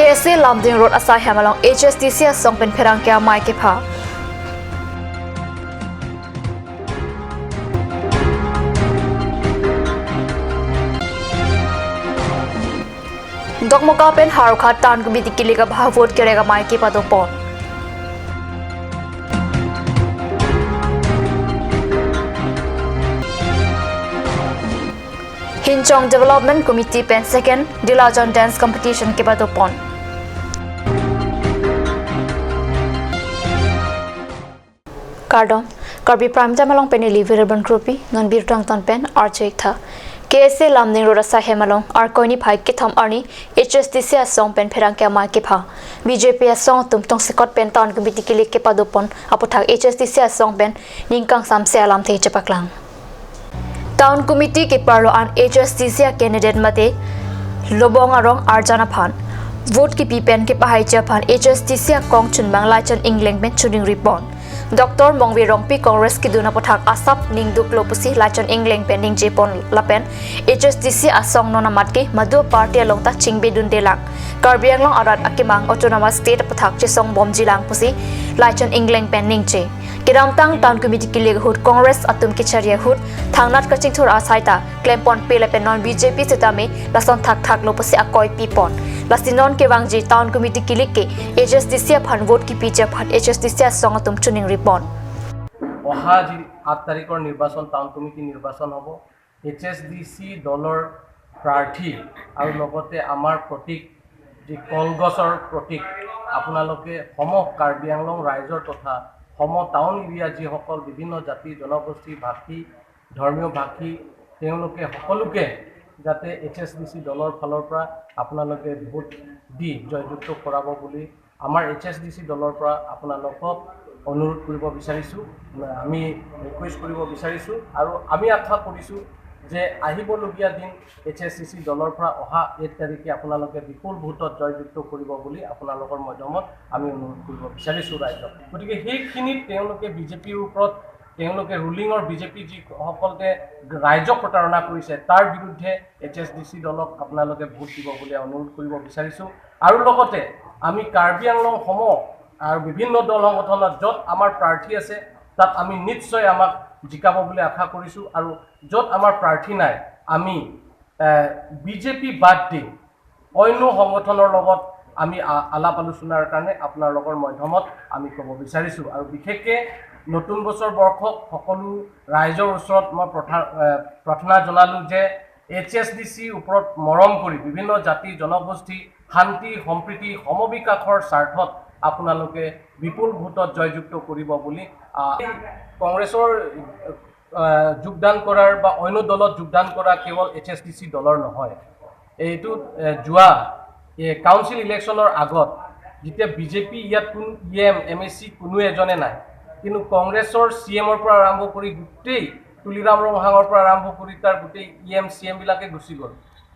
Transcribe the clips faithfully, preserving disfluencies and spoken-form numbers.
K S A Lumding Road asaihem along H S D C asong pen pherangke amei kepha. Dokmoka pen Howraghat Town Committee kilik abha vote kerek amei kepadopon. Hinchong Development Committee pen second Dilajan Dance Competition kepadopon. Kardom, Karbi Prime Time along pen neli Virban Kropi, non birtang ton pen R J Tha. K S A Lumding Road asaihem along Arkoi niphai kethom arni H S D C asong pen pherangke amei kepha. B J P asong atum tongsekot pen Town Committee kilik kepadopon aputhak H S D C asong pen ning kangsamse alamthe chepaklang. Town Committee keparlo an H S D C a candidate mate Lobong Arong Arjan aphan vote kipi pen kepahaiche aphan H S D C akong chunbang Laichan Engleng pen choningripon. Doctor Mongve Rongpi Congress kedun aputhak asap ningduklo pusi Laichan Engleng pen ningjepon lapen H S D C asong non amat ke madu party along ta chingbedundelang. Karbi Anglong arat akemang Autonomous State aputhak chesongbomjilang pusi Laichan Engleng pen ningje. Kedamtang Town Committee kilik ahut Congress atum kechari ahut thangnat kachingthur asai ta klemponpe lapen non B J P setame lason thakthaklo pusi akoi pipon. Lasi non kevangji Town Committee kilik ke H S D C aphan vote kipiji aphan H S D C asong atum choningripon. অহা যি আঠ তাৰিখৰ নিৰ্বাচন, town committee নিৰ্বাচন হ'ব। H S D C দলৰ প্ৰাৰ্থী আৰু লগতে আমাৰ প্ৰতীক, যি কলগছৰ প্ৰতীক, আপোনালোকে সম কাৰ্বি আংলং ৰাইজৰ তথা সম টাউন এৰিয়া যিসকল বিভিন্ন জাতি জনগোষ্ঠী, ভাষী, ধৰ্মীয় ভাষী, তেওঁলোকে সকলোকে যাতে এইচ এছ ডি চি দলৰ ফালৰ পৰা আপোনালোকে ভোট দি জয়যুক্ত কৰাব বুলি আমাৰ এইচ এছ ডি চি দলৰ পৰা আপোনালোকক অনুৰোধ কৰিব বিচাৰিছোঁ, আমি ৰিকুৱেষ্ট কৰিব বিচাৰিছোঁ। আৰু আমি আশা কৰিছোঁ যে আহিবলগীয়া দিন এইচ এছ ডি চি দলৰ পৰা অহা এক তাৰিখে আপোনালোকে বিপুল ভোটত জয়যুক্ত কৰিব বুলি আপোনালোকৰ মাধ্যমত আমি অনুৰোধ কৰিব বিচাৰিছোঁ ৰাইজক। গতিকে সেইখিনিত তেওঁলোকে বি জে পিৰ ওপৰত, তেওঁলোকে ৰুলিঙৰ বি জে পি যিসকলে ৰাইজক প্ৰতাৰণা কৰিছে, তাৰ বিৰুদ্ধে এইচ এছ ডি চি দলক আপোনালোকে ভোট দিব বুলি অনুৰোধ কৰিব বিচাৰিছোঁ। আৰু লগতে আমি কাৰ্বি আংলং সম আৰু বিভিন্ন দল সংগঠনত য'ত আমাৰ প্ৰাৰ্থী আছে, তাত আমি নিশ্চয় আমাক জিকাব বুলি আশা কৰিছোঁ। আৰু য'ত আমাৰ প্ৰাৰ্থী নাই, আমি বি জে পি বাদ দি অন্য সংগঠনৰ লগত আমি আ- আলাপ আলোচনাৰ কাৰণে আপোনালোকৰ মাধ্যমত আমি ক'ব বিচাৰিছোঁ। আৰু বিশেষকৈ নতুন বছৰ বৰ্ষক সকলো ৰাইজৰ ওচৰত মই প্ৰথা- এ, প্ৰাৰ্থনা জনালোঁ যে এইচ এছ ডি চিৰ ওপৰত মৰম কৰি বিভিন্ন জাতি জনগোষ্ঠী শান্তি সম্প্ৰীতি সমবিকাশৰ স্বাৰ্থত আপোনালোকে বিপুল ভোটত জয়যুক্ত কৰিব বুলি, আ, কংগ্ৰেছৰ, আ, যোগদান কৰাৰ বা অন্য দলত যোগদান কৰা কেৱল এইচ এছ ডি চি দলৰ নহয়। এইটো, এ, যোৱা, এ, কাউন্সিল ইলেকশ্যনৰ আগত যেতিয়া বি জে পি ইয়াত কোনো ই এম, এম এ চি কোনো এজনে নাই, কিন্তু কংগ্ৰেছৰ চি এমৰ পৰা আৰম্ভ কৰি গোটেই তুলিৰাম ৰংহাঙৰ পৰা আৰম্ভ কৰি তাৰ গোটেই ই এম, চি এমবিলাকে গুচি গ'ল।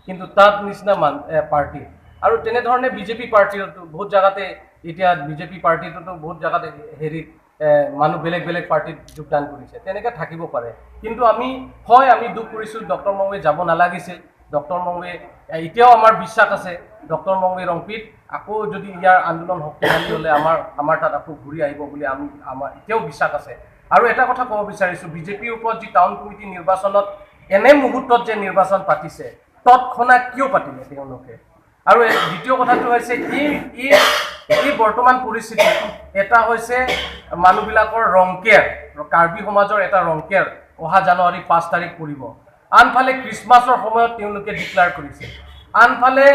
কিন্তু তাত নিচিনা মান, এ, পাৰ্টি। আৰু তেনেধৰণে বি জে পি পাৰ্টিটো বহুত জেগাতে, এতিয়া বি জে পি পাৰ্টিটোতো বহুত জেগাতে হেৰি, এ, মানুহ বেলেগ বেলেগ পাৰ্টিত যোগদান কৰিছে, তেনেকে থাকিব পাৰে। কিন্তু আমি, হয়, আমি দুখ কৰিছোঁ ডক্টৰ মংৱে যাব নালাগিছিল। ডক্টৰ মংৱে, এ, এতিয়াও আমাৰ বিশ্বাস আছে ডক্টৰ মংৱে ৰংপিত আকৌ যদি ইয়াৰ আন্দোলন শক্তিশালী হ'লে আমাৰ, আমাৰ তাত আকৌ ঘূৰি আহিব বুলি আমি, আমাৰ এতিয়াও বিশ্বাস আছে। আৰু এটা কথা ক'ব বিচাৰিছোঁ, বি জে পিৰ ওপৰত যি টাউন কমিটি নিৰ্বাচনত এনে মুহূৰ্তত যে নিৰ্বাচন পাতিছে, তৎক্ষণাত কিয় পাতিলে তেওঁলোকে? আৰু এই দ্বিতীয় কথাটো হৈছে, এই, এই, এই বৰ্তমান পৰিস্থিতি এটা হৈছে মানুহবিলাকৰ ৰংকেৰ, কাৰ্বি সমাজৰ এটা ৰংকেৰ অহা জানুৱাৰী পাঁচ তাৰিখ পৰিব। আনফালে খ্ৰীষ্টমাছৰ সময়ত তেওঁলোকে ডিক্লেয়াৰ কৰিছে, আনফালে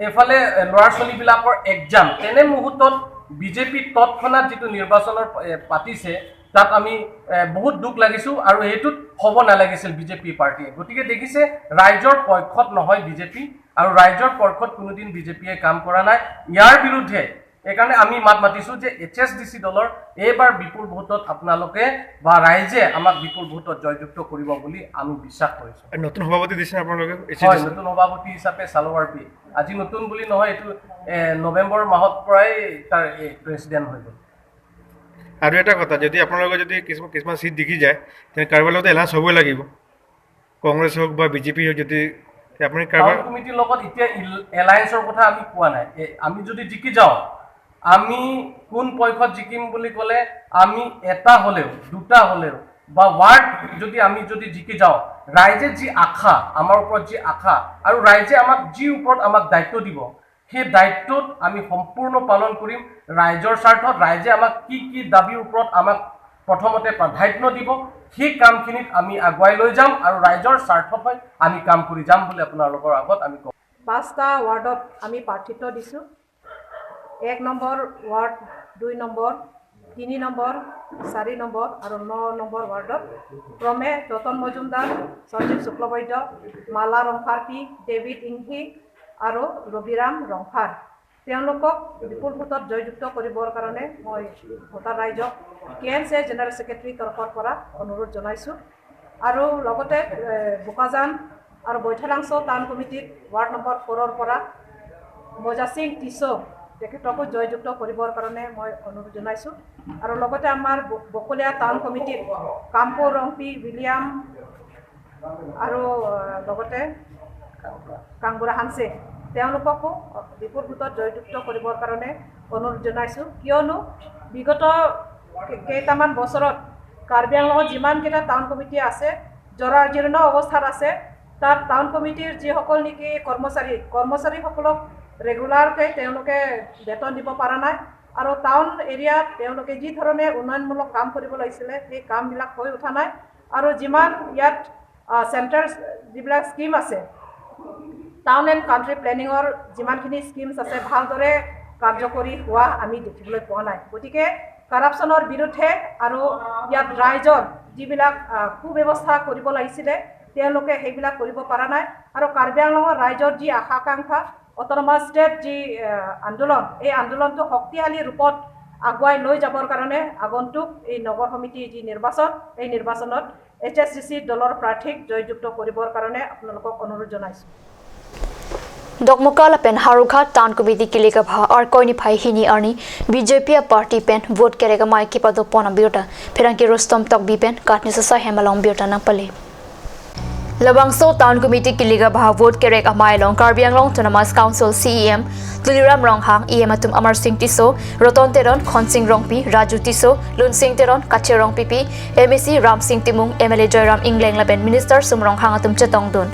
এইফালে, এ, ল'ৰা ছোৱালীবিলাকৰ এক্সাম। তেনে মুহূৰ্তত বি জে পি তৎক্ষণাত যিটো নিৰ্বাচনৰ, এ, পাতিছে, তাত আমি, এ, বহুত দুখ লাগিছোঁ আৰু এইটোত হ'ব নালাগিছিল বি জে পি পাৰ্টিয়ে। গতিকে দেখিছে, ৰাইজৰ পক্ষত নহয় বি জে পি আৰু ৰাইজৰ পক্ষত কোনোদিন বি জে পিয়ে কাম কৰা নাই। ইয়াৰ বিৰুদ্ধে এইকাৰণে আমি মাত মাতিছোঁ যে এইচ এছ ডি চি দলৰ এইবাৰ বিপুল ভোটত আপোনালোকে বা ৰাইজে আমাক বিপুল ভোটত জয়যুক্ত কৰিব বুলি আমি বিশ্বাস কৰিছোঁ। আৰু নতুন সভাপতি দিছে আপোনালোকে? হয়, এইচ এছ ডি চি? নতুন সভাপতি হিচাপে চালৱাৰ পি। আজি নতুন বুলি নহয়, এইটো, এ, নৱেম্বৰ মাহৰ পৰাই তাৰ, এ, প্ৰেচিডেণ্ট হৈ গ'ল। আৰু এটা কথা, যদি আপোনালোকে যদি কিছুমান, কিছুমান চিট জিকি যায়, তেনে কাৰোবাৰ লগতে এলায়েন্স হ'বই লাগিব। কংগ্ৰেছ হওক বা বি জে পি হওক, যদি আপুনি টাউন কাৰোবাৰ কমিটিৰ লগত এতিয়া ইল- এলায়েন্সৰ কথা আমি কোৱা নাই। এ, আমি যদি জিকি যাওঁ, আমি কোন পক্ষত জিকিম বুলি ক'লে, আমি এটা হ'লেও, দুটা হ'লেও বা ৱাৰ্ড যদি আমি যদি জিকি যাওঁ, ৰাইজে যি আশা, আমাৰ ওপৰত যি আশা আৰু ৰাইজে আমাক যি ওপৰত আমাক দায়িত্ব দিব, সেই দায়িত্বত আমি সম্পূৰ্ণ পালন কৰিম। ৰাইজৰ স্বাৰ্থত ৰাইজে আমাক কি কি দাবীৰ ওপৰত আমাক প্ৰথমতে প্ৰাধান্য দিব, সেই কামখিনিত আমি আগুৱাই লৈ যাম আৰু ৰাইজৰ স্বাৰ্থত হৈ আমি কাম কৰি যাম বুলি আপোনালোকৰ আগত আমি কওঁ। পাঁচটা ৱাৰ্ডত আমি প্ৰাৰ্থিত্ব দিছোঁ। এক নম্বৰ ৱাৰ্ড, দুই নম্বৰ, তিনি নম্বৰ, চাৰি নম্বৰ আৰু ন নম্বৰ ৱাৰ্ডত ক্ৰমে ৰতন মজুমদাৰ, সঞ্জীৱ শুক্লবৈদ্য, মালা ৰংফাৰপি, ডেভিড ইংহি আৰু ৰবিৰাম ৰংফাৰ। তেওঁলোকক বিপুল ভোটত জয়যুক্ত কৰিবৰ কাৰণে মই ভোটাৰ ৰাইজক কে এন চি জেনেৰেল ছেক্ৰেটাৰীৰ তৰফৰ পৰা অনুৰোধ জনাইছোঁ। আৰু লগতে, এ, বোকাজান আৰু বৈঠালাংচ' টাউন কমিটিত ৱাৰ্ড নম্বৰ ফ'ৰৰ পৰা মজা সিং টিছ' তেখেতকো জয়যুক্ত কৰিবৰ কাৰণে মই অনুৰোধ জনাইছোঁ। আৰু লগতে আমাৰ ব- বকলীয়া টাউন কমিটিত কামপুৰ ৰংপি, উইলিয়াম আৰু, আহ, লগতে কাংবুঢ়া হানছে, তেওঁলোককো বিপুল ভোটত জয়যুক্ত কৰিবৰ কাৰণে অনুৰোধ জনাইছোঁ। কিয়নো বিগত কে- কেইটামান বছৰত কাৰ্বি আংলঙত যিমানকেইটা টাউন কমিটি আছে, জৰাজীৰ্ণ অৱস্থাত আছে। তাত টাউন কমিটিৰ যিসকল নেকি কৰ্মচাৰী, কৰ্মচাৰীসকলক ৰেগুলাৰকৈ তেওঁলোকে বেতন দিব পৰা নাই আৰু টাউন এৰিয়াত তেওঁলোকে যি ধৰণে উন্নয়নমূলক কাম কৰিব লাগিছিলে, সেই কামবিলাক হৈ উঠা নাই। আৰু যিমান ইয়াত, আহ, চেণ্ট্ৰেল যিবিলাক স্কিম আছে, টাউন এণ্ড কাণ্ট্ৰি প্লেনিঙৰ যিমানখিনি স্কিমছ আছে, ভালদৰে কাৰ্যকৰী হোৱা আমি দেখিবলৈ পোৱা নাই। গতিকে কাৰাপশ্যনৰ বিৰুদ্ধে আৰু ইয়াত ৰাইজৰ যিবিলাক, আহ, সুব্যৱস্থা কৰিব লাগিছিলে, তেওঁলোকে সেইবিলাক কৰিব পৰা নাই। আৰু কাৰ্বি আংলঙৰ ৰাইজৰ যি আশা আকাংক্ষা, অট'নমাছ ষ্টেট যি, আহ, আন্দোলন, এই আন্দোলনটো শক্তিশালী ৰূপত আগুৱাই লৈ যাবৰ কাৰণে আগন্তুক এই নগৰ সমিতি যি নিৰ্বাচন, এই নিৰ্বাচনত এইচ এছ ডি চি দলৰ প্ৰাৰ্থীক জয়যুক্ত কৰিবৰ কাৰণে আপোনালোকক অনুৰোধ জনাইছোঁ। Dokmoka lapen Howraghat Town Committee kilik abha Arkoi niphai hini arni B J P a party pen vote kerek amei kepadopon abirta pherangke Rustom Tokbi pen katni sasa hem along birta nangpale. Labangso Town Committee kilik abha vote kerek amei along Karbi Anglong Autonomous Council C E M Tuliram Ronghang, E M atum Amar Sing Tisso, Roton Teron, Khonsing Rongpi, Raju Tisso, Lunsing Teron, Kache Rongpipi, M A C Ramsing Timung, M L A Joyram Engleng lapen Minister Sum Ronghang atum chetongdun.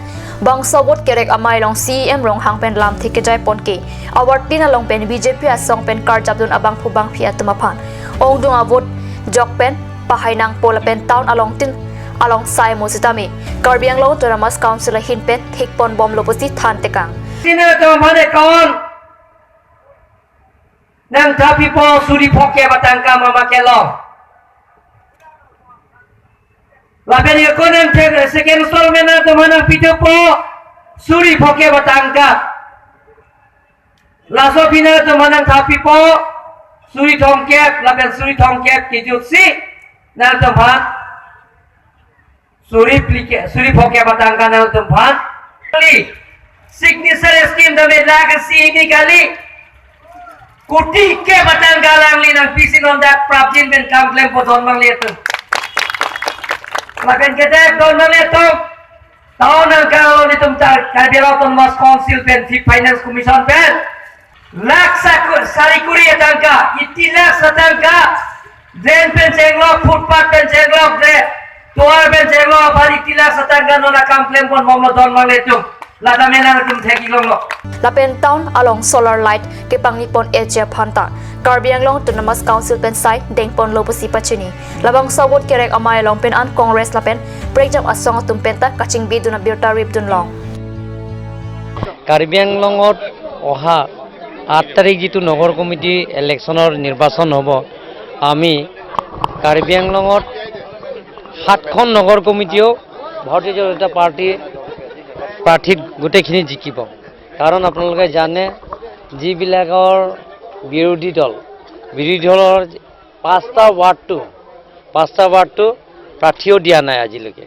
Bangso vote kerek amei along C E M Ronghang pen lamthe kejaiponke awartin along pen B J P asong pen karjapdun abangphu bangphi atum aphan ongdung avote jok pen pahai nangpo lapen town along tin along sai mo sitame Karbi Anglong Autonomous Council ahin pen thikponbomlo pusi thantekang. Sina to mane kaun nangthapipo suri phokep atangka mama kelong. Lapen ako nang thek second installment nangtum aphan nangpithepo suri phokep atangka. Laso aphi nangtum aphan nangthapipo suri thomkep lapen suri thomkep kejutsi nangtum aphan suri phlikep, suri phokep atangka nangtum aphan. Kali, signature scheme dame lakh isi hini kali. Koti kep atangka alangli nangpisi non dak prapjin pen kam klempo don mangli atum. Lapen kedak don mangli atum. Town nangkang lo nitum tar Karbi Anglong Autonomous Council pen Chief Finance Commission pen lakh saku- sari kuri atangka, eighty lakhs atangka, drain pen chenglok, footpath pen chenglok, drain, tovar pen chenglok, aphan eighty lakhs atangka non akam klempon bomlo don mangli atum. Lata mena atum thek-ik longlo. Lapen town along solar light kepangnipon eche aphanta Karbi Anglong Autonomous Council pen sai dengponlo pusi pachini. Labangso vote kerek amei along pen an Congress lapen prekjam asong atum penta kachingbidun abirta ripdunlong. Karbi আংলঙত অহা আঠ তাৰিখ যিটো নগৰ কমিটি ইলেকশ্যনৰ নিৰ্বাচন হ'ব, আমি কাৰ্বি আংলঙত সাতখন নগৰ কমিটিও ভাৰতীয় জনতা পাৰ্টীৰ প্ৰাৰ্থীত গোটেইখিনি জিকিব। কাৰণ আপোনালোকে জানে, যিবিলাকৰ বিৰোধী দল, বিৰোধী দলৰ পাঁচটা ৱাৰ্ডটো, পাঁচটা ৱাৰ্ডটো প্ৰাৰ্থীও দিয়া নাই আজিলৈকে।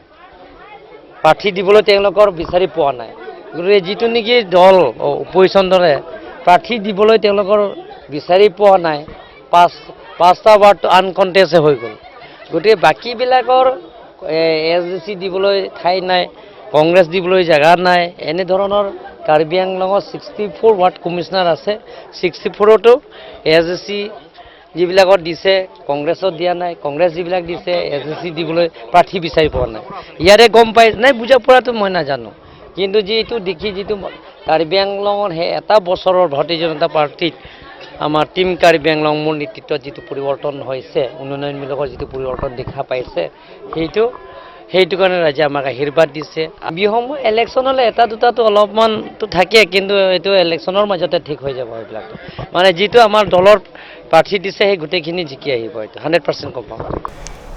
প্ৰাৰ্থী দিবলৈ তেওঁলোকৰ বিচাৰি পোৱা নাই। গতিকে যিটো নেকি দল, অ, অপজিশ্যন দলে প্ৰাৰ্থী দিবলৈ তেওঁলোকৰ বিচাৰি পোৱা নাই, পাঁচ, পাঁচটা ৱাৰ্ডটো আনকণ্টেষ্ট হৈ গ'ল। গতিকে বাকীবিলাকৰ, এ, এছ ডি চি দিবলৈ ঠাই নাই, কংগ্ৰেছ দিবলৈ জেগা নাই। এনেধৰণৰ কাৰ্বি আংলঙত ছিক্সটি ফ'ৰ ৱাৰ্ড কমিশ্যনাৰ আছে। ছিক্সটি ফ'ৰতো এ এছ ডি চি যিবিলাকত দিছে, কংগ্ৰেছত দিয়া নাই। কংগ্ৰেছ যিবিলাক দিছে, এ এছ ডি চি দিবলৈ প্ৰাৰ্থী বিচাৰি পোৱা নাই। ইয়াৰে গম পাই নাই, বুজা পৰাটো মই নাজানো। কিন্তু যিটো দেখি, যিটো কাৰ্বি আংলঙৰ সেই এটা বছৰৰ ভাৰতীয় জনতা পাৰ্টিত আমাৰ টিম কাৰ্বি আংলং মোৰ নেতৃত্বত যিটো পৰিৱৰ্তন হৈছে, উন্নয়নমূলকৰ যিটো পৰিৱৰ্তন দেখা পাইছে, সেইটো, সেইটো কাৰণে ৰাইজে আমাক আশীৰ্বাদ দিছে। বিহু সময় ইলেকশ্যন হ'লে এটা দুটাতো অলপমানতো থাকে, কিন্তু এইটো ইলেকশ্যনৰ মাজতে ঠিক হৈ যাব এইবিলাক। মানে যিটো আমাৰ দলৰ প্ৰাৰ্থী দিছে, সেই গোটেইখিনি জিকি আহিব, এইটো hundred percent confirm.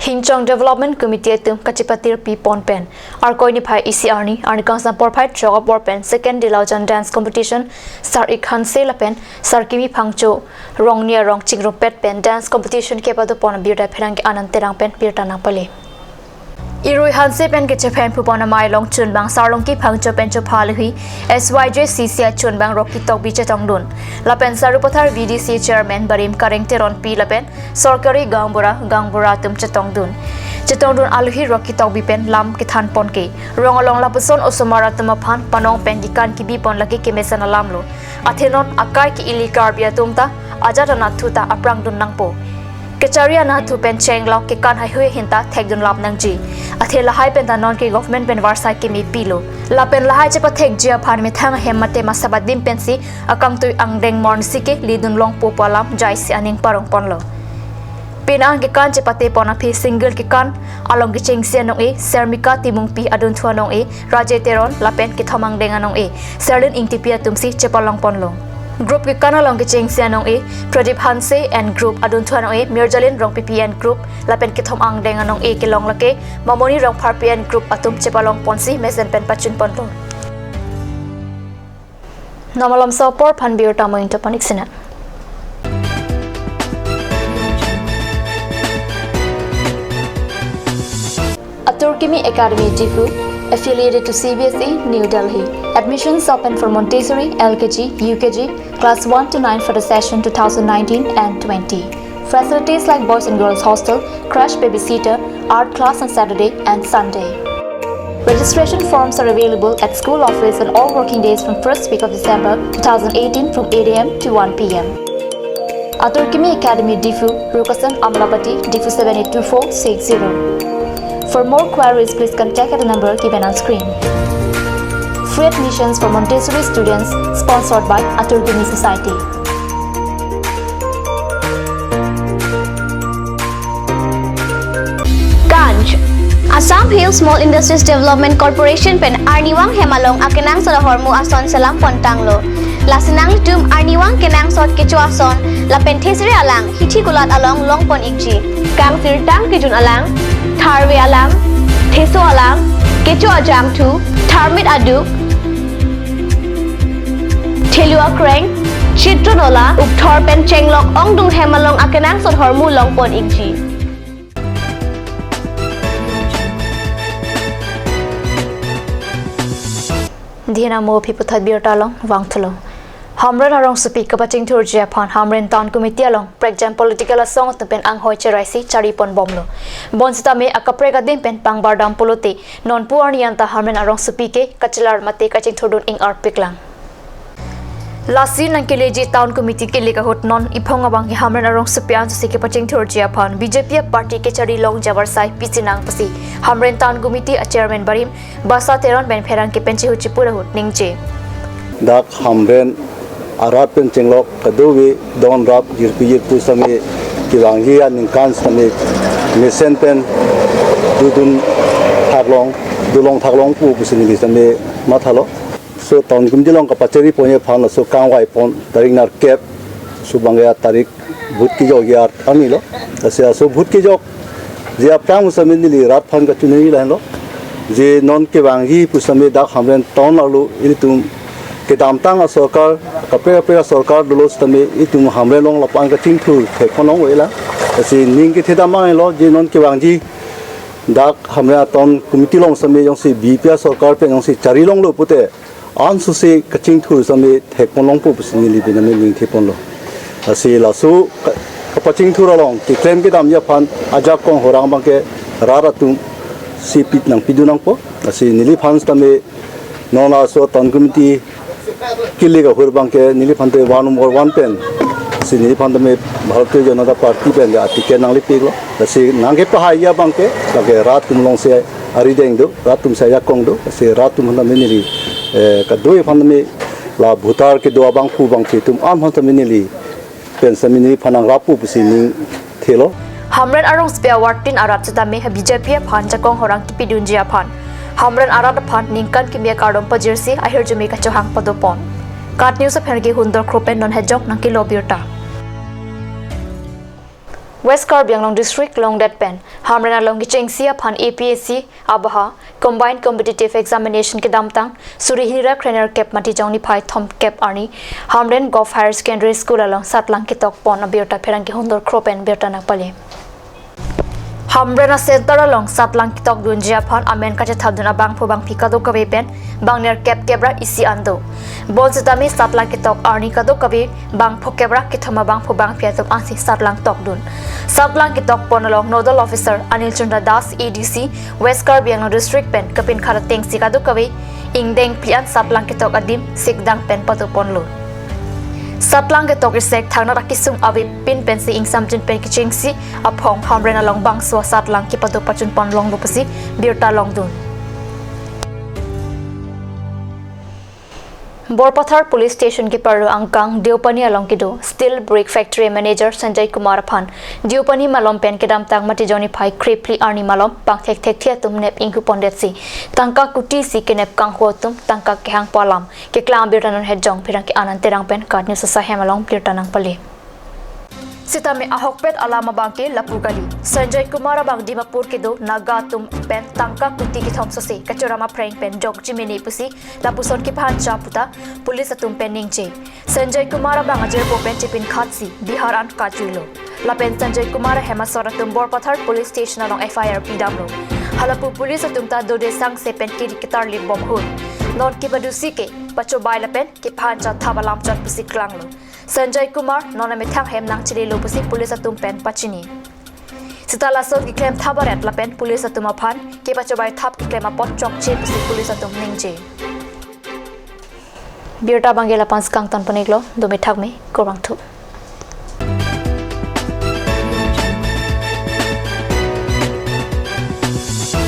Hingchong Development Committee atum kachepatir pi pon pen Arkoi niphai isi arni, arni kangsam porphai throk apor pen Second Dilaojan Dance Competition, Sar-ik Hanse lapen Sarkimi Phangcho, Rongni arong chingrumpet pen dance competition kepado pon abirta pherangke Anand Terang pen birta nangpale. Irui Hanse pen kechephen phupon amei along chunbang Sarlongki Phangcho pen chopha aluhi S Y J C C achunbang Rocky Tokbi chetongdun. Lapen Sarupathar V D C chairman Barim Kareng Teronpi lapen sorkari gaonbura, gaonbura atum chetongdun. Chetongdun aluhi Rocky Tokbi pen lam kethan ponke. Rong along lapuson osomar atum aphan panong pen kekan kebi pon lake kemesen alam lo. Athe non akai ke-ili Karbi atum ta ajat anatthu ta aphrangdun nangpo. Kechari anatthu pen chenglok kekan haihui ahin ta thekdun lap nangji. Athe lahai pen ta non ke government pen varsai keme pilo. Lapen lahai chepathekji aphan methang ahem mate masabat dim pensi akangtui angdeng mornsi ke lidun longpo pu alam jaisi aning parong ponlo. Penang kekan chepate pon aphi single kekan along kechengsi anong-e, Sermika Timungpi adunthu anong-e, Raje Teron lapen kethom angdeng anong-e, Serlin Ingtipi atumsi chepalong ponlo. Group kekan along kechengsi anong-e, Pradip Hanse and group adunthu anong-e, Mirjalin Rongpipi and group lapen kethom angdeng anong-e kelong lake Mamoni Rongpharpi and group atum chepalong ponsi mesen pen pachun ponlo. Nonmalom so apor aphan birta mo into panik sina. Atur Kimi Academy Diphu, affiliated to C B S E, New Delhi. Admissions open for Montessori, L K G, U K G, class one to nine for the session two thousand nineteen and twenty. Facilities like boys and girls hostel, crash babysitter, art class on Saturday and Sunday. Registration forms are available at school office on all working days from first week of December two thousand eighteen from eight A M to one P M. Atur Kimi Academy Diphu, Rukasan Amlapati, Diphu seven eight two four six zero. For more queries, please contact at the number given on screen. Free admissions for Montessori students, sponsored by Atur Kimi Society. Kanj. Assam Hill Small Industries Development Corporation pen arnivang hem along akenangsot ahormu ason selam pontanglo. Lasi nanglitum arnivang kenangsot kecho ason lapen thesere alang hithi kulat along long pon ikji. Kangsirtang kejun alang, tharve alang, theso alang, kecho ajangthu, tharmit aduk, thelu akreng, chitro nola, ukthor pen chenglok ongdung hem along akenangsot ahormu long pon ikji. Dihina mo aphi puthot birta along vangthulo. Hamren arongsopi kapachingthurji aphan Hamren Town Committee along prekjam political asong atum pen anghoi cheraisi chari pon bomlo. Bonsitame akaprek adim pen pangbar dam pulote nonpu arni anta Hamren arongsopi ke kachelar mate kachingthurdun ing-arpiklang. Lasi nangkeleji Town Committee kelek ahut non iphong abang ke Hamren arongsopi ansi kepachingthurji aphan B J P party kechari longji avarsai pisi nang pusi Hamren Town Committee a chairman barim Basa Teron pen pherangke pen chihu chipur ahut ningje. Dak Hamren arat pen chenglok kadokave don rap jirpi jirpo sitame kevangji aningkan sitame mesen pen dodun thaklong, dolong thaklongpo pusi neli sitame mathalo. So Town Committee along kapachari ponji aphan laso kangvai pon tarik nerkep, so bangke tarik vote kejokji arni lo. Lasi laso vote kejokji aphrang sitame neli rat aphan kachiningri lahenlo. Je non kevangji pu sitame dak Hamren Town arlo ilitum kedamtang asorkar, kaprek kaprek asorkar dolo sitame itum Hamren along lapu-an kachingthur thek pon longvelo. Lasi ning kethe dam manglo je non kevangji dak Hamren Town Committee along sitame jongsi B J P asorkar pen jongsi chari longlo pute ansose kachingthur sitame thek pon longpo pusi neli biname ningthe ponlo. Lasi laso ka-, kapachingthur along keklem kedamji aphan ajakong horang bangke rat atum si pit nangpidun nangpo. Lasi neliphan tame non laso town committee kilik ahur abangke neliphan te one number one pen. Lasi neliphan tame Bharatiya Janata Party pen a-ticket nanglipiklo. Lasi nangkepahai abangke lake rat atum alongsi arideng do, rat atumsi ajakong do. Lasi rat atum aphan tame neli, eh, kadoi aphan tame la voter kedo abangphu bangphi atum an aphan tame neli pen sami neliphan nangrappo pusi ning thelo. Hamren arongsopi awartin arat sitame B J P aphan jakong horang kepidunji aphan Hamren arat aphan ningkan kimi akardom pajirsi ahirjume kachohang padopon. KAT News apherangke Hundor Kro pen non hejok nangkelo birta. West Karbi Anglong District Longdet pen Hamren along kechengsi aphan A P S C abaha Combined Competitive Examination kedamtang suri hini ra krenerkep Matijong niphai thomkep arni Hamren Govt Higher Secondary School along satlang ketokpon abirta pherangke Hundor Kro pen birta nangpale. Hamren a-center along satlang ketokdunji aphan amen kachethapdun abangphu bangphi kadokave pen bang nerkep kep ra isi an do. Bonsitame satlang ketok arni kadokave bang phokep ra kethom abangphu bangphi atum ansi satlang tokdun. Satlang ketokpon along Nodal Officer Anil Chandra Das, A D C, West Karbi Anglong District pen kapinkhat atengsi kadokave ingdeng phli an satlang ketok adim sikdang pen patoponlo. Satlang ketok isek thangnat akesung avepin pensi ingsamjin pen kechengsi aphong Hamren along bangso satlang kepado pachunpon longlo pusi birta longdun. Borpathar Police Station keparlo angkang Deopani along kedo Steel Brick Factory Manager Sanjay Kumar aphan Deopani malom pen kedamtang Matijong niphai krephli arni malom bang thekthekthe atum nep inghu pondetsi tangka kutisi kenep kanghu atum tangka kehangpo alam keklang birta non hejong pherangke Anand Terang pen KAT News asahem along birta nangpale. Sitame ahokpet alam abangke lapu kali. Sanjay Kumar abang Dimapur kedo Naga atum pen tangka kuti kethom sose kachoram aphreng pen jokji mene pusi lapuson kephan cha puta police atum pen ningje. Sanjay Kumar abang ajirpo pen chepinkhatsi Bihar an kajuilo. Lapen Sanjay Kumar ahem asor atum Borpathar Police Station along F I R pidamlo. Halapu police atum ta dode sangse pen kiri ketarlip bom ahut non kepadusi ke pachobei lapen kephan cha thap alam chot pusi klanglo. Sanjay Kumar non amethang hem nangchelelo pusi police atum pen pachini. Sita lason keklem thap aret lapen police atum aphan kepachobei thap keklem apot chokche pusi police atum ningje. Birta abangke lapu-an si kangton pon-iklo, dome thakme, kurvangthu.